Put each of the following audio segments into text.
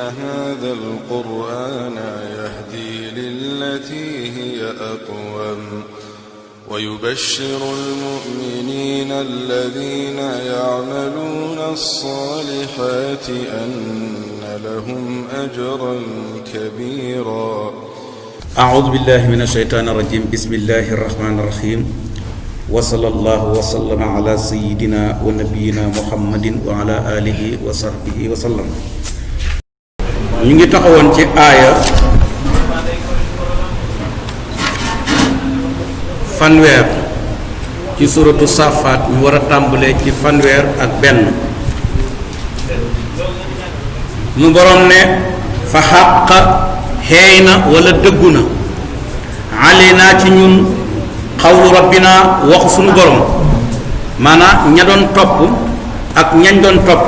هذا القرآن يهدي للتي هي أقوم ويبشر المؤمنين الذين يعملون الصالحات أن لهم أجرا كبيرا. أعوذ بالله من الشيطان الرجيم. بسم الله الرحمن الرحيم. وصلى الله وسلم على سيدنا ونبينا محمد وعلى آله وصحبه وسلم. ñu ngi taxawoon ci aaya fanweer ci suratu Safaat. ñu war a tàmbalee ci fanweer ak benn. mu boroom ne fa xàqa xeey na wala dëggu na alaynaa ci ñun xawlu rabbina waxu sunu borom, maanaam ña doon topp ak ñañ doon topp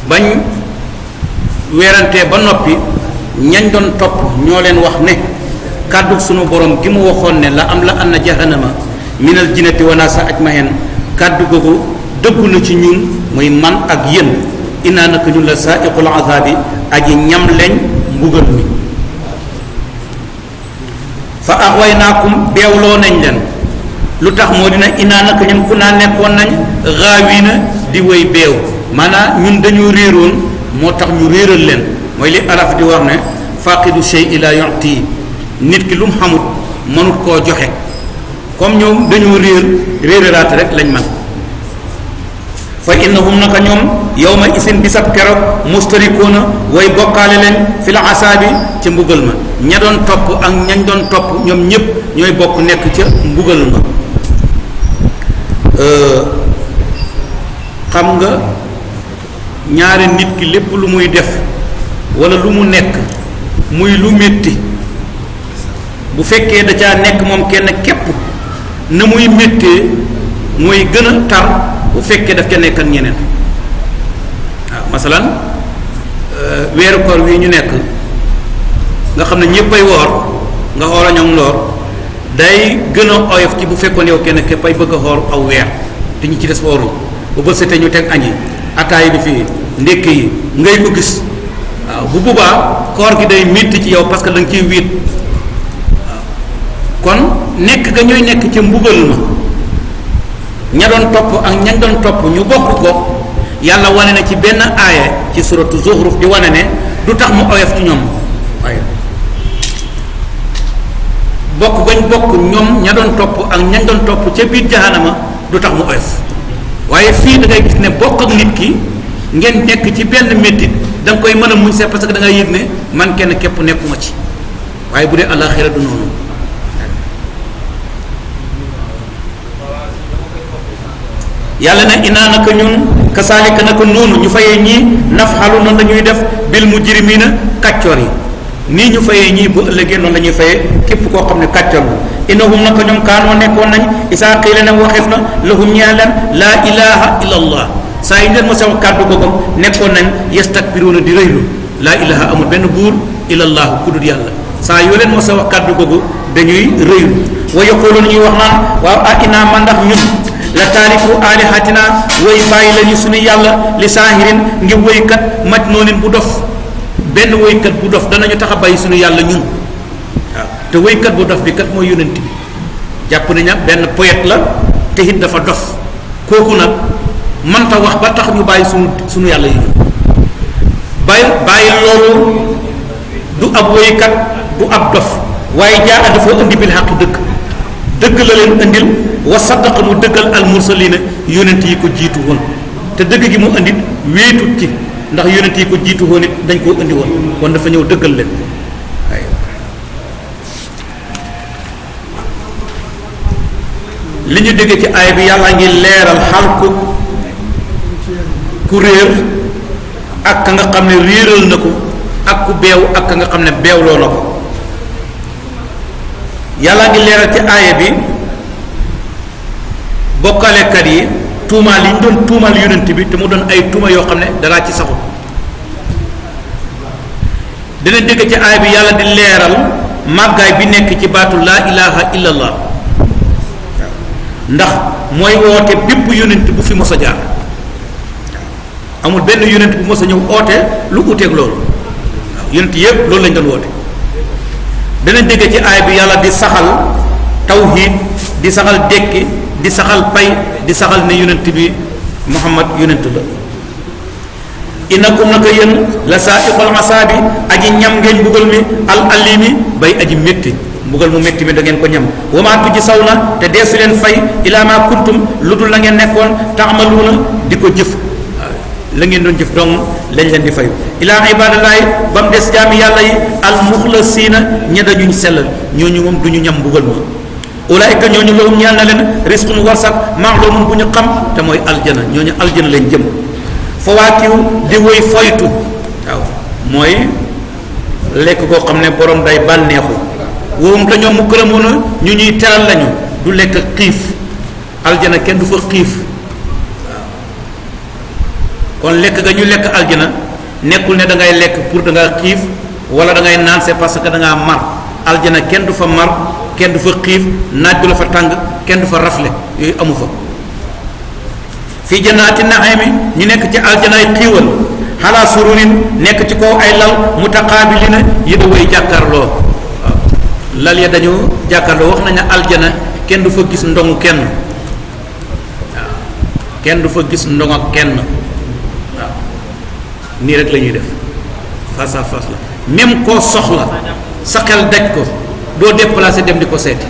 bañ weerantee ba noppi, ñañ doon topp ñoo leen wax ne kàddu sunu borom gi mu waxoon ne la am la anna jahannama minal jinnati wa naasa ajmahin, kàddu googu dëggu na ci ñun muy man ak yéen. innaa naka ñun la saaiqul azaabi aji ñam leñ mbugal mi. fa axwaynaakum beewloo nañ leen. lu tax moo dina innaa naka ñun ku naa nekkoon nañ xaawiina di wéy beew, maanaam ñun dañoo réeroon moo tax ñu réeral leen. mooy li araf di wax ne faqidu shay'i la yu'ti, nit ki lu mu xamut mënut koo joxe. comme ñoom dañoo réeralaate rek lañ man. fa innahum naka ñoom yawma isin bisab keroog mustarikuuna way bokkaale leen fil asaabi ca mbugal ma. ña doon topp ak ñañ doon topp ñoom ñépp ñooy bokk nekk ca mbugal ma. xam nga ñaari nit ki lépp lu muy def walla lu mu nekk muy lu metti, bu fekkee da caa nekk moom kenn képp, na muy méttee mooy gën a tar bu fekkee daf ca nekk ak ñeneen. waaw masalan weeru koor wi ñu nekk nga xam ne ñépp ay woor nga xool a ñoom loor day gën a oyof ci bu fekkoon yow kenn képp ay bëgg a xoor aw weer te ñu ci des wooruñ bu bët setee ñu teg añ yi ataay bi fii ndékk yi ngay ko gis. waaw bu boobaa koor gi day métti ci yow parce que da nga ciy wiit. waaw kon nekk ga ñooy nekk ci mbugal ma, ña doon topp ak ñañ doon topp ñu bokk ko. yàlla wane na ci benn aaya ci suratu Zuhruf di wane ne du tax mu oyof ci ñoom, waaye bokk bañ bokk ñoom ña doon topp ak ñañ doon topp ca biir jahanama du tax mu oyof. waaye fii da ngay gis ne bokk ak nit ki ngeen nekk ci benn méttit da nga koy mën a muñ c'est parce que da ngay yëg ne man kenn képp nekkuma ci. waaye bu dee àllaaxira du noonu. yàlla na inaa naka ñun kasaalika naka noonu ñu fayee ñii nafxalu noonu la ñuy def bil mujrimiina kàccoor yi. nii ñu fayee ñii bu ëllëgee noonu la ñuy fayee képp koo xam ne kàccoor la. innahum naka ñoom kaanoo nekkoon nañ isaa qiila ne waxeef na lahum ñeel leen laa ilaha illa allah, saa yi leen ma sama kàddu googu nekkoon nañ yastakbiruuna di rëylu. laa ilaha amul benn buur illallah ku dul yàlla. saa yoo leen ma sama kàddu googu dañuy rëylu. wa yaquluuna ñuy wax naan waaw a inaa ma ndax ñun la taariku alihatina way bàyyi la ñu suñu yàlla li saahirin ngir woykat majnoonin bu dof. benn woykat bu dof danañu tax a bàyyi suñu yàlla ñun. waaw te woykat bu dof bi kat mooy yonent bi. jàpp nañu benn poète la te it dafa dof, kooku nag mënta wax ba tax ñu bàyyi suñu yàlla yi. bàyyi loolu du ab woykat du ab dof, waaye jaa dafa indi bil xaq dëgg la leen indil. wa saddaqa mu dëggal al mursalina yonent yi ko jiitu woon, te dëgg gi mu indit wéetut ci, ndax yonent yi ko jiitu woon it dañ koo indi woon, kon dafa ñëw dëggal leen. li ñu dégg ci aaya bi yàlla ngi leeral xalku ku réer ak ka nga xam ne réeral na ko, ak ku beew ak ka nga xam ne beewloo na ko. yàlla ngi leeral ci aaya bi bokkalekat yi tuumaal yi ñu doon tuumaal yonent bi te mu doon ay tuuma yoo xam ne dara ci saxu. dina dégg ci aaya bi yàlla di leeral màggaay bi nekk ci baatu laa ilaha illallah, ndax mooy woote bépp yonent bu fi mos a jaar. amul benn yonent bu mos a ñëw oote lu uteeg loolu waaw yonent yëpp loolu lañ doon woote. danañ dégg ci aay bi yàlla di saxal tawhid di saxal dekki di saxal pay di saxal ne yonent bi Muhammad yonent la. innakum naka yéen la saaiqul asaabi aji ñam ngeen mbugal mi al alimi bay aji métti mbugal mu métti mi da ngeen ko ñam wa maa tujji saw na te deesu leen fay ilaa maa kuntum lu dul la ngeen nekkoon taamaluuna di ko jëf la ngeen doon jëf dong lañ leen di fay ilaa ibadallaahi ba mu des jaami yàlla yi al muxlasiina ña dañuñ sellal ñooñu moom du ñu ñam mbugal ma ulaayika ñooñu lahum ñeel na leen risqun warsak maalumun bu ñu xam te mooy aljana ñooñu aljana leen jëm fawaakiw di woy foytu waaw mooy lekk koo xam ne borom day bànneexu woowum te ñoom mu këramoona ñu ñuy teral lañu du lekk xiif aljana kenn du fa xiif waaw kon lekk ga ñu lekk aljana nekkul ne da ngay lekk pour da nga xiif wala da ngay naan c'est parce que da ngaa mar aljana kenn du fa mar kenn du fa xiif naaj du la fa tàng kenn du fa rafle yooyu amu fa fii jannaati naimi ñu nekk ci aljanaay xiiwal xalaa sururin nekk ci kaw ay lal mutaqaabilina yi da way jàkkaarloo waaw lal ya dañu jàkkaarloo wax nañu aljana kenn du fa gis ndongu kenn waaw kenn du fa gis ndong ak kenn waaw nii rek la ñuy def face à face la même koo soxla sa xel daj ko doo déplacé dem di ko seeti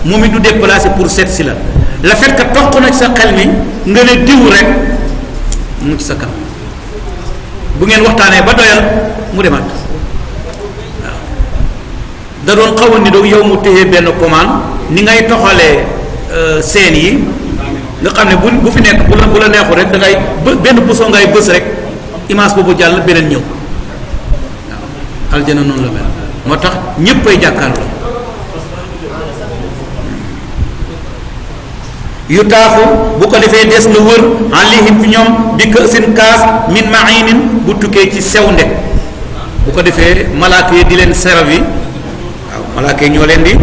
moom it du déplacé pour seet si la le fait que toq na ci sa xel mi nga ne diw rek mu ci sa kanam bu ngeen waxtaanee ba doyal mu demaat waaw da doon xaw a ni doog yow mu téye benn commande ni ngay toxalee seen yi nga xam ne bu fi nekk bu la neexul rek da ngay benn bouton ngay bës rek image boobu jàll beneen ñëw waaw aljana noonu la mel moo tax ñépp ay jàkkaarloo yu taafu bu ko defee des na wër alayhim fi ñoom bi kësin kaas min mainin bu tukkee ci sewnde bu ko defee malaaka yi di leen servi waaw malaaka yi ñoo leen di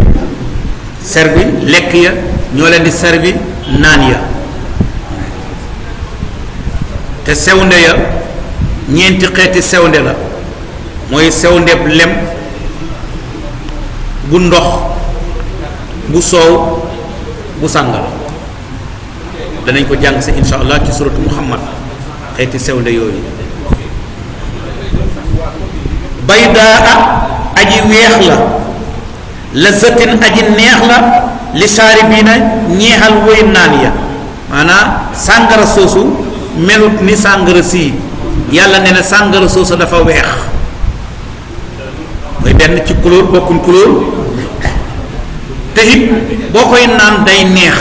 servi lekk ya ñoo leen di servi naan ya te sewnde ya ñeenti xeeti sewnde la mooy sewndeeb lem bu ndox bu soow bu sàngara danañ ko jàng si insha allah ci suratu muhammad xeeti sewnde yooyu baydaa aji weex la lazzatin aji neex la li saaribiina ñeexal woy naan ya maanaam sàngara soosu melut ni sàngara sii yàlla nee na sàngara soosu dafa weex mooy benn ci couleur bokkuñ couleur te it boo koy naan day neex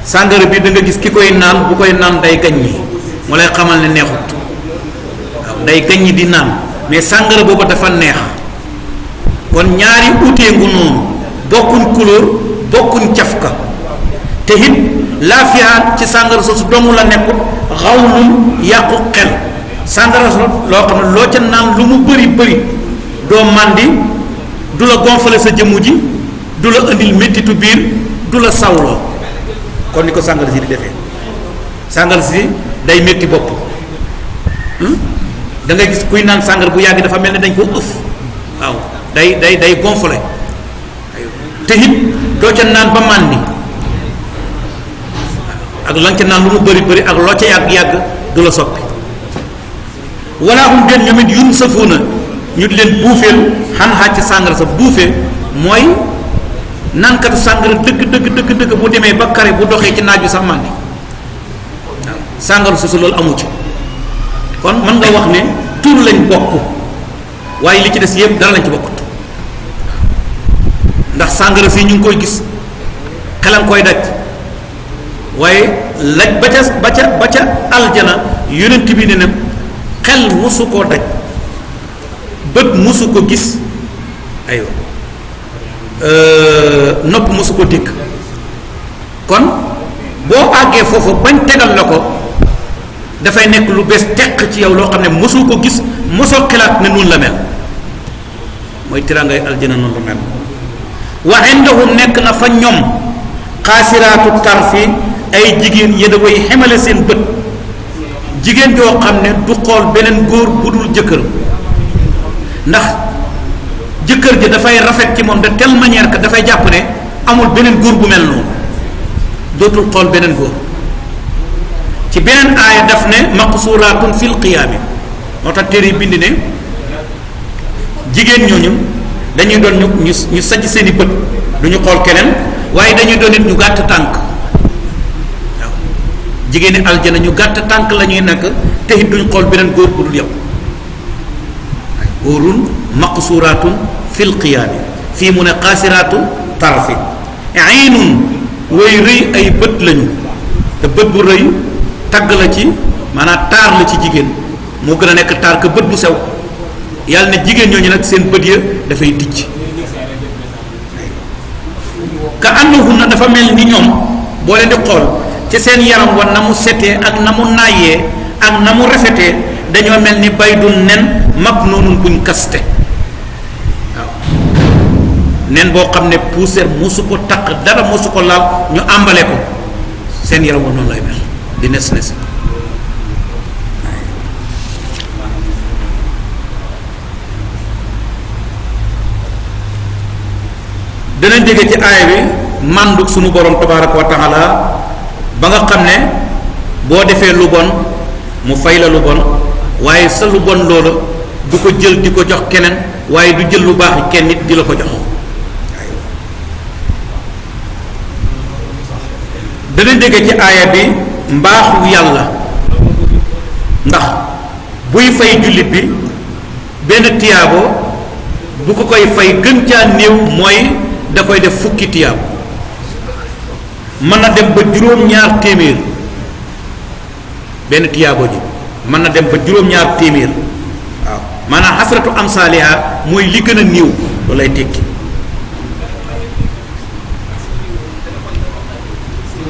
sàngara bi da nga gis ki koy naan bu koy naan day gaññi mu lay xamal ne neexut waaw day gaññi di naan mais sàngara boobu dafa neex kon ñaari utee ngu noonu bokkuñ couleur bokkuñ cafka te it laafiyaat ci sàngara soosu dong la nekkut xawlum yàqu xel sàngara soosu loo xam ne loo ca naan lu mu bëri bëri doo màndi du la gonfale sa jëmmu ji du la indil méttitu biir du la sawloo kon ni ko sàngara si di defee sàngara si day métti bopp da ngay gis kuy naan sàngara bu yàgg dafa mel ne dañ ko ëf waaw day gonflé te it doo ca naan ba màndi ak lan ca naan lu mu bëri bëri ak loo ca yàgg-yàgg du la soppi wala hum den ñoom it yun safuuna ñu di leen buufeel xan xaaj ci sàngara sa buufee mooy naankatu sàngara dëgg bu demee ba kare bu doxee ci naaj bi sax màndi waaw sàngara su loolu amu ci kon mën nga wax ne tur lañ bokk waaye li ci des yëpp dara lañ ci bokkut ndax sàngara si ñu ngi koy gis xelam koy daj waaye laj ba ca aljana yonent bi ne na xel musu koo daj bët musu ko gis aywa nopp musu ko dégg kon boo àggee foofu bañ tegal la ko dafay nekk lu bees teq ci yow loo xam ne mosoo ko gis mosoo xalaat ne noonu la mel mooy tiraangay aljana noonu la mel wa indahum nekk na fa ñoom xaasiraatu tarfi ay jigéen ya da koy xemale seen bët jigéen joo xam ne du xool beneen góor bu dul jëkkëram ndax jëkkër ji dafay rafet ci moom de telle manière que dafay jàpp ne amul beneen góor bu mel noonu dootul xool beneen góor ci beneen aaya daf ne maqsuuraatun fil qiyaami moo tax téere bind ne jigéen ñooñu dañuy doon ñu sajj seeni bët du ñu xool keneen waaye dañuy doon nit ñu gàtt tànk waaw jigéeni aljana ñu gàtt tànk la ñuy nekk te it duñ xool beneen góor bu dul yow góorun maqsuuraatun fil qiyaami fii mu ne qaasiraatu tarfi aynun way rëy ay bët lañu te bët bu rëy tagg la ci maanaam taar la ci jigéen moo gën a nekk taar que bët bu sew yàlla ne jigéen ñooñu nag seen bët ya dafay dijj ka annahunna dafa mel ni ñoom boo leen di xool ci seen yaram wa na mu setee ak na mu naayee ak na mu rafetee dañoo mel ni baydun nen maknuunun buñ kaste waaw nen boo xam ne poussière mosu ko takk dara mosu ko laal ñu àmbale ko seen yaram wa noonu lay mel di nes nes danañ dégg ci aaya bi mànduk sunu borom tabaraka wa taala ba nga xam ne boo defee lu bon mu fay la lu bon waaye sa lu bon loola du ko jël di ko jox keneen waaye du jël lu baax kenn nit di la ko jox danañ dégg ci aaya bi mbaaxu yàlla ndax buy fay jullit bi benn tiyaabo bu ko koy fay gën caa néew mooy da koy def fukki tiyaabo mën na dem ba juróom-ñaar téeméer benn tiyaabo ji mën na dem ba juróom-ñaar téeméer waaw maanaam xasratu amsaaliha mooy li gën a néew loolu lay tekki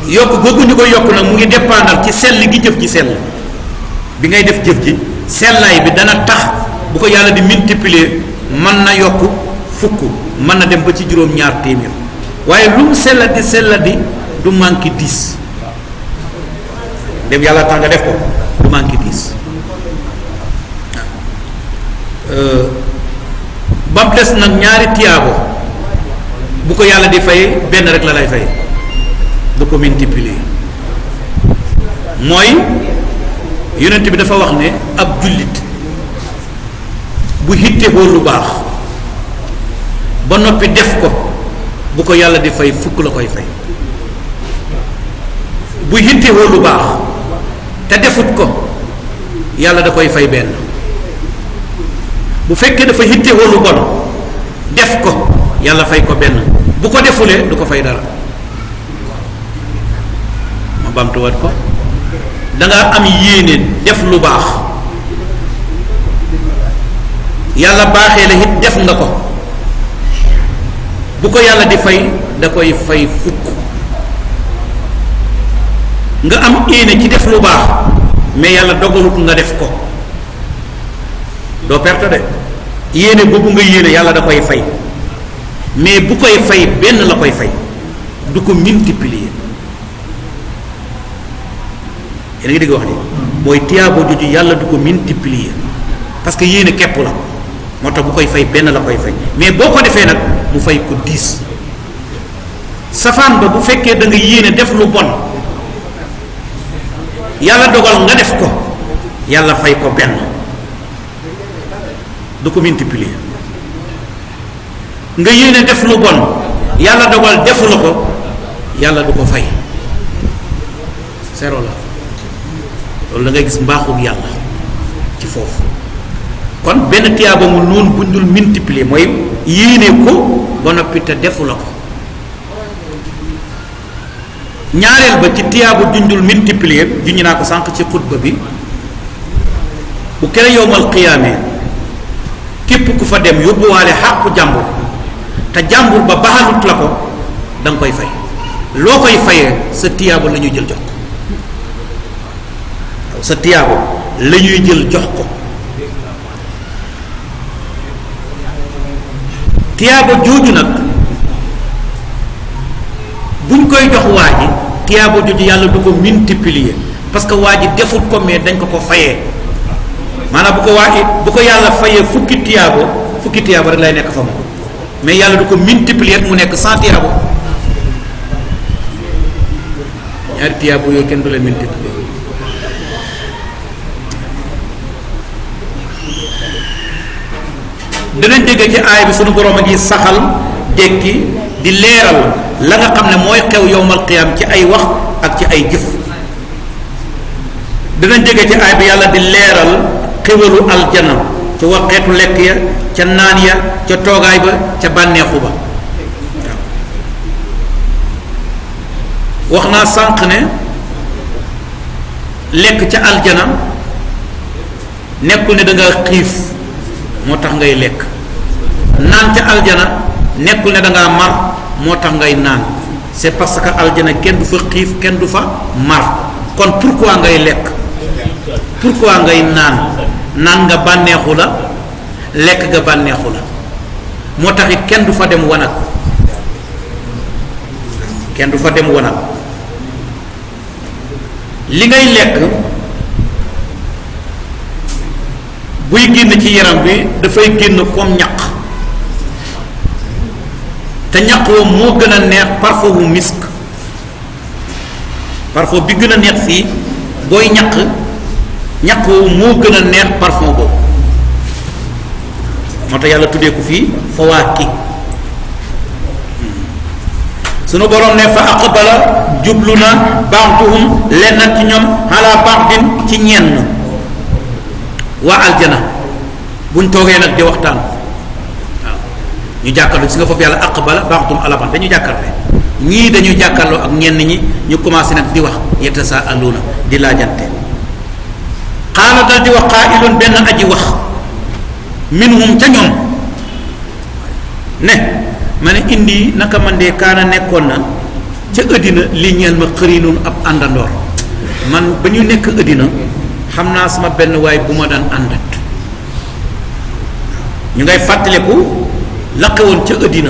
yokk googu ñu koy yokk nag mu ngi dépendre ci sell gi jëf ji sell bi ngay def jëf ji sellaay bi dana tax bu ko yàlla di multiplier mën na yokk fukk mën na dem ba ci juróom-ñaar téeméer waaye lu mu selladi du manqué 10 dem yàlla tax nga def ko du manqué 10 ba mu des nag ñaari tiyaabo bu ko yàlla di fay benn rek la lay fay du ko multiplier mooy yonent bi dafa wax ne ab jullit bu hittewoo lu baax ba noppi def ko bu ko yàlla di fay fukk la koy fay bu hittewoo lu baax te defut ko yàlla da koy fay benn bu fekkee dafa hittewoo lu bon def ko yàlla fay ko benn bu ko defulee du ko fay dara ma bamtuwaat ko da nga am yéene def lu baax yàlla baaxee la it def nga ko bu ko yàlla di fay da koy fay fukk nga am yéene ci def lu baax mais yàlla dogalut nga def ko doo perte de yéene boobu nga yéene yàlla da koy fay mais bu koy fay benn la koy fay du ko multiplier yéen a ngi dégg wax ni mooy tiyaabo joju yàlla du ko multiplier parce que yéene képp la moo tax bu koy fay benn la koy fay mais boo ko defee nag mu fay ko 10 safaan ba bu fekkee da nga yéene def lu bon yàlla dogal nga def ko yàlla fay ko benn du ko multiplier nga yéene def lu bon yàlla dogal defu la ko yàlla du ko fay zéro la loolu da ngay gis mbaaxug yàlla ci foofu kon benn tiyaaba mu noonu buñ dul multiplier mooy yéene ko ba noppi te defu la ko ñaareel ba ci tiyaaba juñ dul multiplier juñ naa ko sànq ci xutba bi bu kere yowmal qiyaamee képp ku fa dem yóbbuwaale xàqu jàmbur te jàmbur ba baxalut la ko da nga koy fay loo koy fayee sa tiyaaba la ñuy jël jox ko waaw sa tiyaaba la ñuy jël jox ko tiyaaba jooju nag buñ koy jox waa ji tiyaabo jooju yàlla du ko multiplier parce que waa ji defut ko mais dañ ko fayee maanaam bu ko yàlla fayee fukki tiyaabo rek lay nekk fa moom mais yàlla du ko multiplier mu nekk 100 tiyaabo ñaari tiyaabo yooyu kenn du leen multiplier. danañ dégg ci aay bi sunu borom a ngi saxal dekki di leeral la nga xam ne mooy xew yowmal qiyaam ci ay wax ak ci ay jëf. danañ dégg ci aay bi yàlla di leeral xewalu aljana ca waxeetu lekk ya ca naan ya ca toogaay ba ca bànneexu ba. wax naa sànq ne lekk ca aljana nekkul ne da nga xiif moo tax ngay lekk, naan ca aljana nekkul ne da ngaa mar moo tax ngay naan. c'est parce que aljana kenn du fa xiif kenn du fa mar. kon pourquoi ngay lekk, pourquoi ngay naan nga bànneexu la, lekk nga bànneexu la. moo tax it kenn du fa dem wanag, kenn du fa dem wanag. li ngay lekk buy génn ci yaram bi dafay génn comme ñaq, te ñaq woo moo gën a neex parfum bu misk. parfum bi gën a neex fii booy ñaq woo moo gën a neex parfum boobu. moo tax yàlla tuddee ko fii fawaaki. sunu borom ne fa aqbala jublu na ba'duhum lenn ci ñoom ala ba'din ci ñenn waa aljana buñ toogee nag di waxtaan waaw ñu jàkkaarloo gis nga foofu yàlla aqbala ba'duhum ala ba'd dañu jàkkaarloo ñii dañu jàkkaarloo ak ñenn ñi ñu commencé nag di wax yatasaaluuna di laajante. qaala dal di wax qaa'ilun benn aji wax minhum ca ñoom ne ma ne indi naka man de kaana nekkoon na ca ëddina li ñeel ma xëriinoon ab àndandoor man ba ñu nekk ëddina xam naa sama benn waay bu ma daan àndat. ñu ngay fàttaliku la xewoon ca ëddina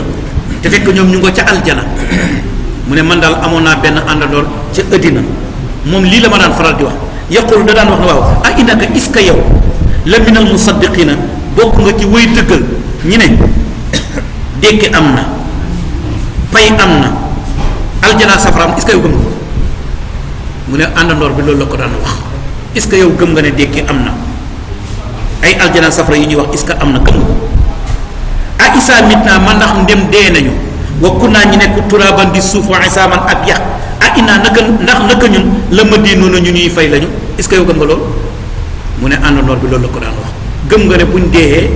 te fekk ñoom ñu nga ca aljana. mu ne man daal amoon naa benn àndandoor ca ëddina moom lii la ma daan faral di wax yaqul da daan wax ne waaw ah innaka est-ce que yow la minal musaddiqina bokk nga ci wéy dëggal ñi ne dékki am na, pay am na, aljana safara am est-ce que yow gëm nga ko. mu ne àndandoor bi loolu la ko daan wax est-ce que yow gëm nga ne dékki am na, ay aljana safara yi ñuy wax est-ce que am na gëm nga ko. ah isaa mit naa man ndax ndem dee nañu wa kunnaa ñi nekk turaaban di suuf wa isaaman ak yax ah inaa naka ñun la ma di noonu ñu ñuy fay lañu est-ce que yow gëm nga loolu. mu ne àndandoor bi loolu la ko daan wax gëm nga ne buñ deexee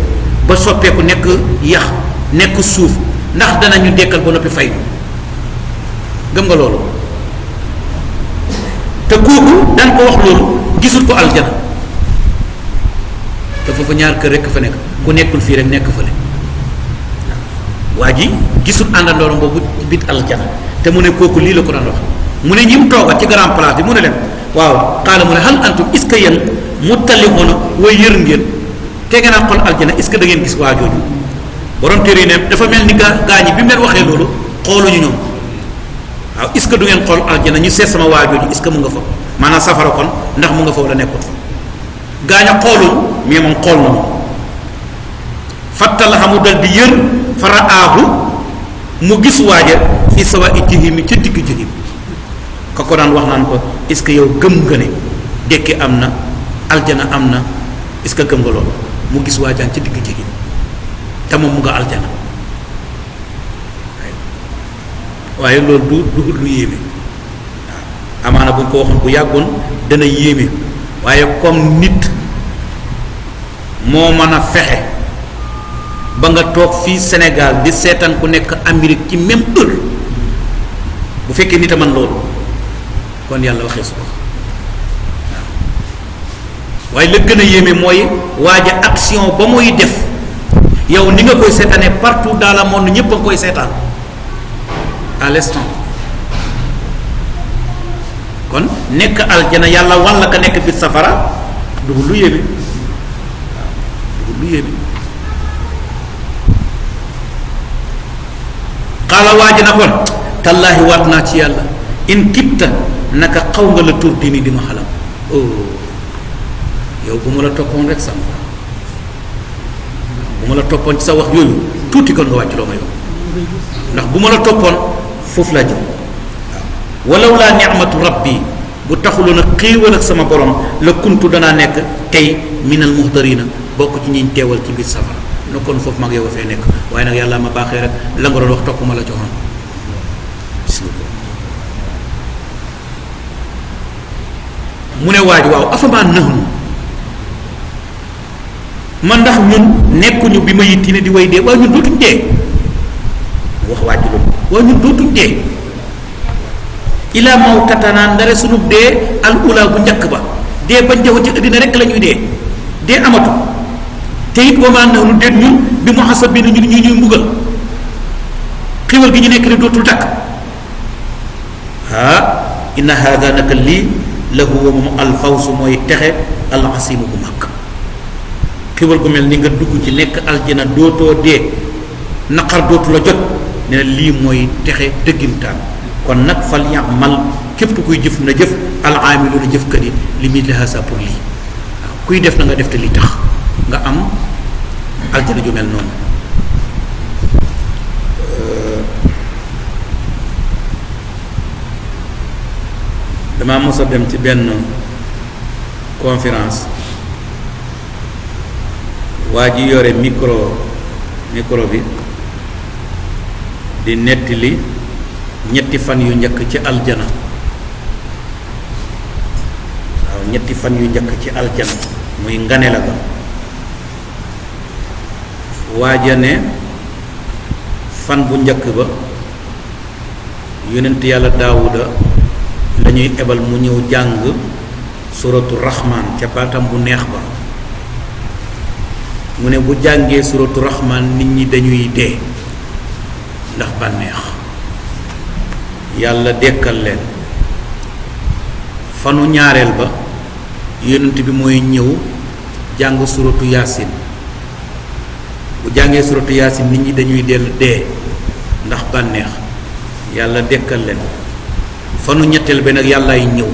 ba soppeeku nekk yax nekk suuf ndax danañu dekkal ba noppi fay gëm nga loolu. te kooku daan ko wax loolu gisul ko aljana te foofu ñaar kër rekk fa nekk ku nekkul fii rek nekk fële waa ji gisul àndandooram boobu bit aljana te mu ne kooku lii la ko daan wax. mu ne ñi mu tooga ci grand place bi mu ne leen waaw xaala mu ne hal antum est-ce que yéen muttali'uuna way yër ngeen te ngeen a xool aljana est-ce que da ngeen gis waa jooju. borom téere yi ne dafa mel ni gaañi bi mu leen waxee loolu xooluñu ñoom waaw est-ce que du ngeen xool aljana ñu seet sama waa jooju est-ce que mu nga fa maanaam safara kon ndax mu nga fa wala nekkul fa. gaaña xooluñ mais moom xool na moom fattala xamu dal di yër faraahu mu gis waaja fi sawaa'i jahim ca digg jahim. ka ko daan wax naan ko est-ce que yow gëm nga ne dekki am na aljana am na est-ce que gëm nga loolu mu gis waajaan ca digg jahim te moom mu nga aljana. waaye loolu du lu yéeme waaw amaana bu ñu ko waxoon bu yàggoon dana yéeme waaye comme nit moo mën a fexe ba nga toog fii Sénégal di seetaan ku nekk Amérique ci même heure bu fekkee nit a man loolu kon yàlla waxee su ko waaw waaye la gën a yéeme mooy waaja action ba muy def yow ni nga koy seetaanee partout dans le monde ñëpp a nga koy seetaan à l'instant. kon nekk aljana yàlla walla ka nekk biir safara dugul lu yéeme waaw dugul lu yéeme. xaala waaji na kon tallaahi waat naa ci yàlla in kitta naka xaw nga la tur dini di ma xalam yow bu ma la toppoon rek sam bu ma la toppoon ci sa wax yooyu tuuti kon nga wàcc loo ma yow ndax bu ma la toppoon foofu laa jëm walaw laa ni'matu rabbi bu taxuloon a xéewal ak sama borom la kuntu danaa nekk tey minal muhdarina bokk ci ñiñ teewal ci biir safara na kon foofu mag yow a fee nekk waaye nag yàlla ma baaxee rek la nga doon wax topp ma la joxoon gis nga ko mu ne waaj waaw afamaa nahnu man ndax ñun nekkuñu bi ma yitti ne di way dee waaye ñun dootuñ dee wax waaj loolu waaye ñun dootuñ dee ila mawtatanaa ndare sunub dee al ula bu njëkk ba dee bañ jaw ci àddina rek la ñuy dee amatu te it wa maa nahnu déet ñun bi muhasabiina ñu ñuy mbugal xiwal gi ñu nekk ne dootul takk inna hada naka lii la huwa moom alfawsu mooy texe al asimu bu mag xiwal gu mel ni nga dugg ci nekk aljana dootoo dee naqar dootu la jot ne na lii mooy texe dëggintaan kon nag fal yamal képp kuy jëf na jëf al aamiluuna jëfkat yi li misli haza pour lii waaw kuy def na nga def te li tax nga am aljana ju mel noonu damaa mos a dem ci benn conférence waa ji yore micro bi di nettali ñetti fan yu njëkk ci aljana waaw ñetti fan yu njëkk ci aljana muy ngane la ba waaja ne fan bu njëkk ba yonent yàlla daawuda lañuy ebal mu ñëw jàng suratu rahman ca baatam bu neex ba mu ne bu jàngee suratu rahman nit ñi dañuy dee ndax bànneex yàlla dekkal leen fanu ñaareel ba yonent bi mooy ñëw jàng suratu yaasin bu jàngee suratu yaasin nit ñi dañuy dellu dee ndax bànneex yàlla dekkal leen fanu ñetteel bi nag yàllaay ñëw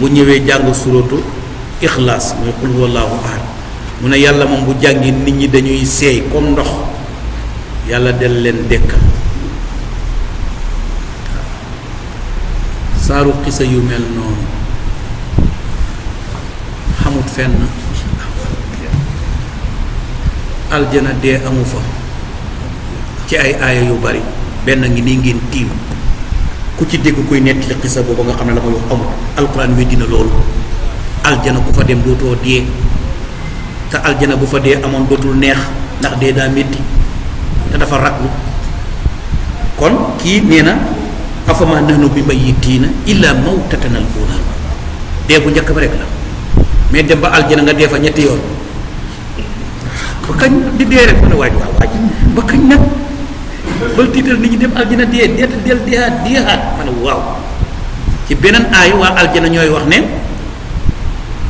bu ñëwee jàng suratu ixlaas mooy qul huwallahu ahad mu ne yàlla moom bu jàngi nit ñi dañuy seey comme ndox yàlla del leen dekkal saaru xisa yu mel noonu xamut fenn aljana dee amu fa ci ay aaya yu bari benn ngi nii ngeen tiim ku ci dégg kuy nettali xisa boobu nga xam ne la ma wax amul alquran weddi na loolu aljana ku fa dem dootoo dee te aljana bu fa dee amoon dootul neex ndax dee daa métti te dafa raglu kon kii nee na afama nahnu bi mayyitiina illa mawtatana al uula dee bu njëkk ba rek la mais dem ba aljana nga dee fa ñetti yoon ba kañ di dee rek mu ne waaj ba kañ nag bal tiital nit ñi dem aljana dee del deehaat ma ne waaw ci beneen aay waa aljana ñooy wax ne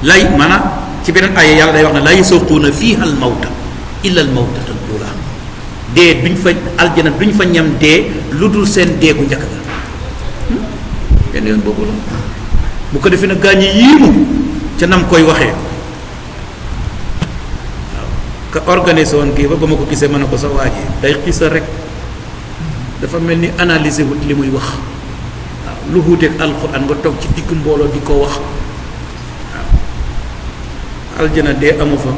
lay maanaam ci beneen aay yàlla day wax ne laa yasuquuna fiiha al mawta illa al mawtata al uula dee duñ fa aljana duñ fa ñam dee lu dul seen dee gu njëkk ga benn yoon boobu la bu ko defee nag gaañ yi yiimu ca nam koy waxee waaw ka organisé woon kii ba ma ko gisee mën a ko sa waa ji day xisa rek dafa mel ni analyser wut li muy wax waaw lu wuuteeg alxuraan nga toog ci digg mbooloo di ko wax waaw aljana dee amu fa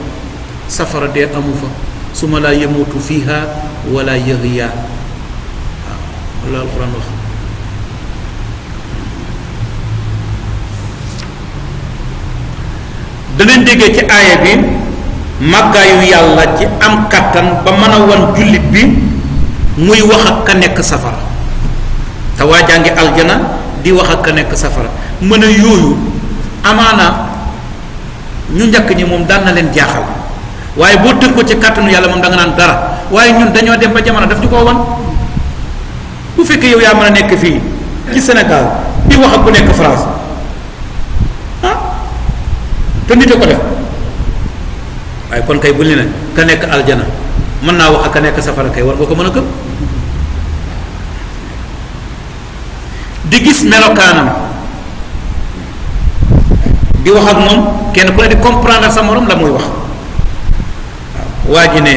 safara dee amu fa suma laa yamutu fiha wala yahya waaw wala alxuraan wax danañ déggee ci aaya bi màggaayu yàlla ci am kattan ba mën a wan jullit bi muy wax ak ka nekk safara te waa jàngi aljana di wax ak ka nekk safara mën a yooyu amaana ñu njëkk ñi moom daan na leen jaaxal waaye boo tënk ko ci kàttanu yàlla moom da nga naan dara waaye ñun dañoo dem ba jamono daf ñu koo wan bu fekkee yow yaa mën a nekk fii ci Sénégal di wax ak ku nekk France te nit a ko def waaye kon kay bu ñu ne ka nekk aljana mën naa wax ak ka nekk safara kay war nga ko mën a gëm di gis melokaanam di wax ak moom kenn ku ne di comprendre sa morom la muy wax waaw waa ji ne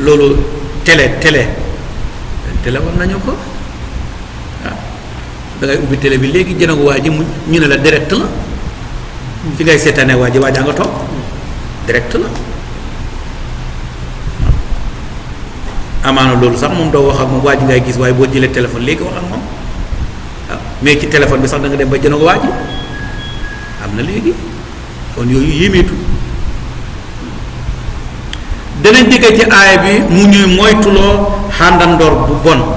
loolu télé war nañu ko waaw da ngay ubbi télé bi léegi jënag waa ji mu ñu ne la direct la fi ngay seetaane waa ji nga toog direct la amaana loolu sax moom doo wax ak moom waa ji ngay gis waaye boo jëlee téléphone léegi wax ak moom waaw mais ci téléphone bi sax da nga dem ba jënag waa ji am na léegi kon yooyu yéemeetu danañ dégg ci aaya bi mu ñuy moytuloo àndandoor bu bon waaw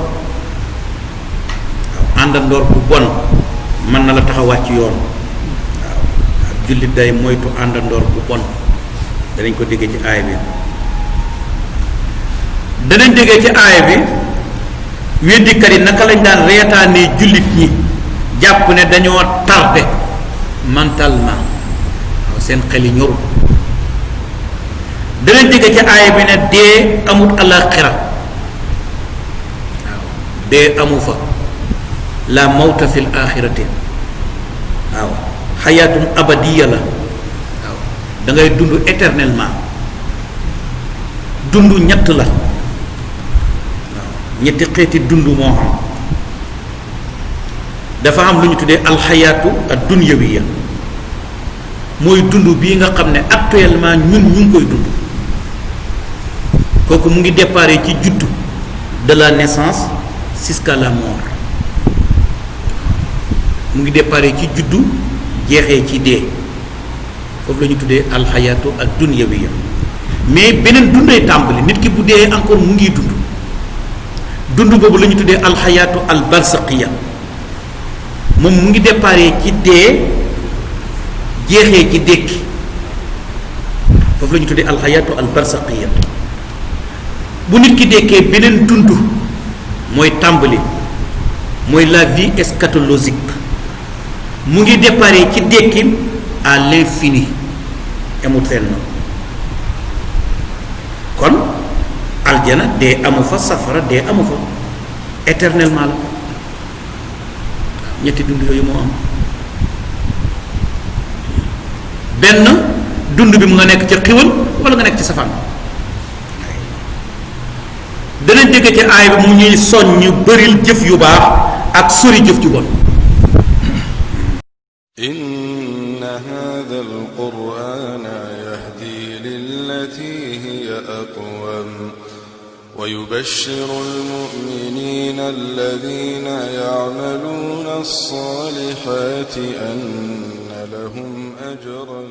àndandoor bu bon mën na la tax a wàcc yoon waaw ak jullit day moytu àndandoor bu bon danañ ko déggee ci aaya bi danañ déggee ci aaya bi weddikat yi naka lañ daan reetaanee jullit ñi jàpp ne dañoo tardé mentalement waaw seen xel yi ñorul danañ dégg ci aaya bi ne dee amut alaxira waaw dee amu fa la mawta fil axirati waaw xayaatun abadiya la waaw da ngay dund éternellement dund ñett la waaw ñetti xeeti dund moo xam dafa am lu ñu tuddee alxayaatu ad dunyawiya mooy dund bii nga xam ne actuellement ñun ñu ngi koy dund kooku mu ngi déparé ci juddu de la naissance jusqu'à la mort mu ngi déparé ci juddu jeexee ci dee foofu la ñu tuddee alxayaatu ad dunyawiya mais beneen dunday tàmbali nit ki bu dee encore mu ngi dund boobu la ñu tuddee alxayaatu al barsaqiya moom mu ngi déparé ci dee jeexee ci dékki foofu la ñu tuddee alxayaatu al barsaqiya bu nit ki dékkee beneen dund mooy tàmbali mooy la vie eschatologique mu ngi déparé ci dékki à l'infini amut fenn kon aljana dee amu fa safara dee amu fa éternellement la ñetti dund yooyu moo am benn dund bi mu nga nekk ci xiwal wala nga nekk ci safaan dana dégg ci aay bi mu ñuy soññ bëril jëf yu baax ak sori jëf ju bon inna hadha alqur'ana yahdi lillati hiya aqwam wa yubashshiru almu'minina alladhina ya'maluna as-salihati anna lahum ajran